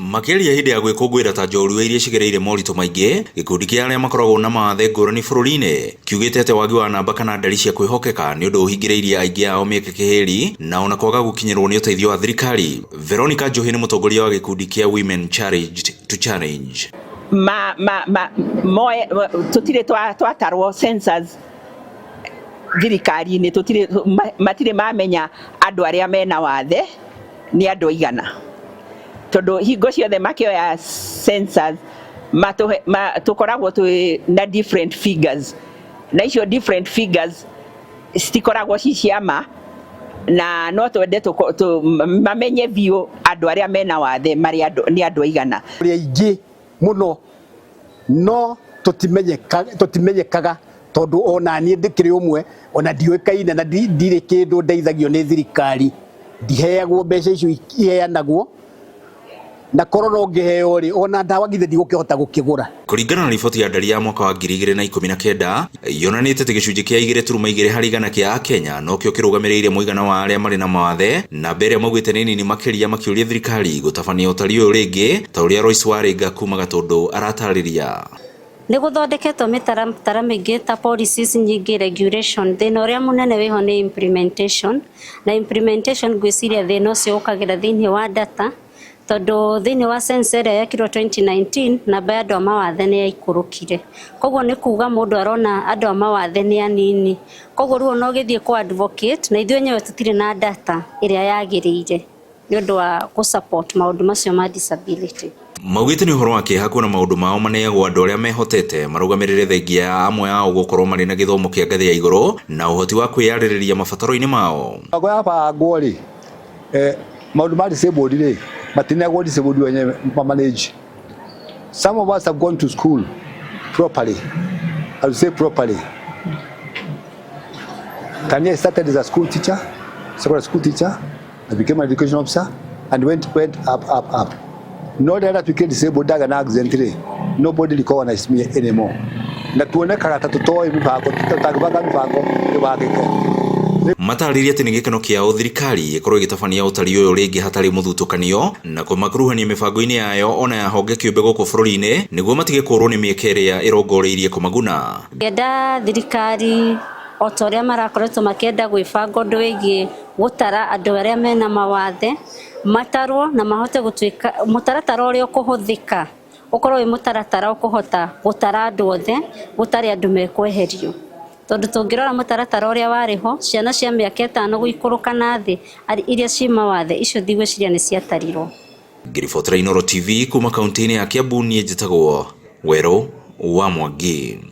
Makĩaria hĩndĩ ya gwĩkũngũĩra ta njorua iria cigereire moritũ maingĩ, gĩkundi kĩa arĩa makoragwo na mawathe ngũrani bũrũri-inĩ kiugĩte atĩ wagi wa namba kana ndari cia kwĩhokeka nĩ ũndũ ũhingĩrĩirie aingĩ ao mĩeke kĩhĩri na ona kwaga gũkinyĩrwo nĩ ũteithio wa thirikari. Veronica Njohi nĩ mũtongoria wa gĩkundi kĩa Women Challenged to Challenge. Ma ma ma moe tũtirĩ twatarwo census thirikari-inĩ, tũtirĩ, matirĩ mamenya andũ arĩa mena wathe nĩ andũ aigana, tondũ hingo ciothe makĩoya census matũhe tũkoragwo twĩ na different figures, na icio different figures citikoragwo ci cia ma, na no twende mamenye biũ andũ arĩa mena wathe marĩ andũ nĩ andũ aigana. Ũrĩa aingĩ mũno no tũtimenyekaga, tondũ ona niĩ ndĩkĩrĩ ũmwe, ona ndiũĩkaine na ndirĩ kĩndũ ndeithagio nĩ thirikari, ndiheagwo mbeca icio iheanagwo, na korwo no ngĩheo rĩ, ona ndawa githĩ ndigũkĩhota gũkĩgũra. Kũringana na riboti ya ndari ya mwaka wa 2019 yonanĩtie atĩ gĩcunjĩ kĩa 2.2 harĩ igana kĩa Akenya nokĩo kĩrũgamĩrĩire mũigana wa arĩa marĩ na mawathe, namba ĩrĩa maugĩte nĩ nini makĩria, makĩũria thirikari gũtabania ũtari ũyũ rĩngĩ ta ũrĩa Royce Warĩnga kuma Gatũndũ aratarĩria. Nĩ gũthondeketwo mĩtaratara mĩingĩ ta policies nyingĩ, regulation. Thĩna ũrĩa mũnene wĩho nĩ implementation, na implementation ngwĩciria thĩna ũcio ũkagĩra thĩinĩ wa data, tondũ thĩinĩ wa census ĩrĩa yekirwo 2019 namba ya andũ a mawathe nĩ yaikũrũkire. Koguo nĩ kuga mũndũ arona andũ a mawathe nĩ anini, koguo rĩu ona ũgĩthiĩ kũ advocate na ithuĩ enyewe tũtirĩ na data ĩrĩa yagĩrĩire nĩ ũndũ wa gũ support maũndũ macio ma disability. Maugĩte nĩ ũhoro wa kĩeha kuona maũndũ mao maneagwo andũ arĩa mehotete marũgamĩrĩre, thengia ya amwe ao gũkorwo marĩ na gĩthomo kĩa ngathĩ ya igũrũ na ũhoti wa kwĩyarĩrĩria mabataro-inĩ mao. Mĩbango yabangwo rĩ, maũndũ ma disabled rĩ, matineagwo disabled wenyewe ma manage. Some of us have gone to school properly. I will say properly. Tania started as a school teacher, secondary school teacher. I became an education officer and went up, up, up. No rĩrĩa ndatuĩkire disabled, ndaga na accident rĩ, nobody recognized me anymore. Na tuonekaga ta tũtoĩ mĩbango, tũtangĩbanga mĩbango ĩbangĩke. Matarĩrie atĩ nĩ gĩkeno kĩao thirikari ĩkorwo ĩgĩtabania ũtari ũyũ rĩngĩ hatarĩ mũthutũkanio na kũmakuruhania mĩbango-inĩ yayo ona ya honge kĩũmbe gũkũ bũrũri-inĩ nĩguo matige kũũrwo nĩ mĩeke ĩrĩa ĩrongoreirie kũmaguna. Ngĩenda thirikari o ta ũrĩa marakoretwo makĩenda gwĩbanga ũndũ wĩgiĩ gũtara andũ arĩa mena mawathe, matarwo na mahote gũtuĩka mũtaratara ũrĩa ũkũhũthĩka ũkorwo wĩ mũtaratara ũkũhota gũtara andũ othe gũtarĩ andũ mekweherio, tondũ tũngĩrora mũtaratara ũrĩa warĩ ho, ciana cia mĩaka 5 gũikũrũka na thĩ iria ci mawathe icio ndigwĩciria nĩ ciatarirwo. Ngĩribotera Inooro TV kuma kaunti-inĩ ya Kiambu, niĩ njĩtagwo Werũ wa Mwangi.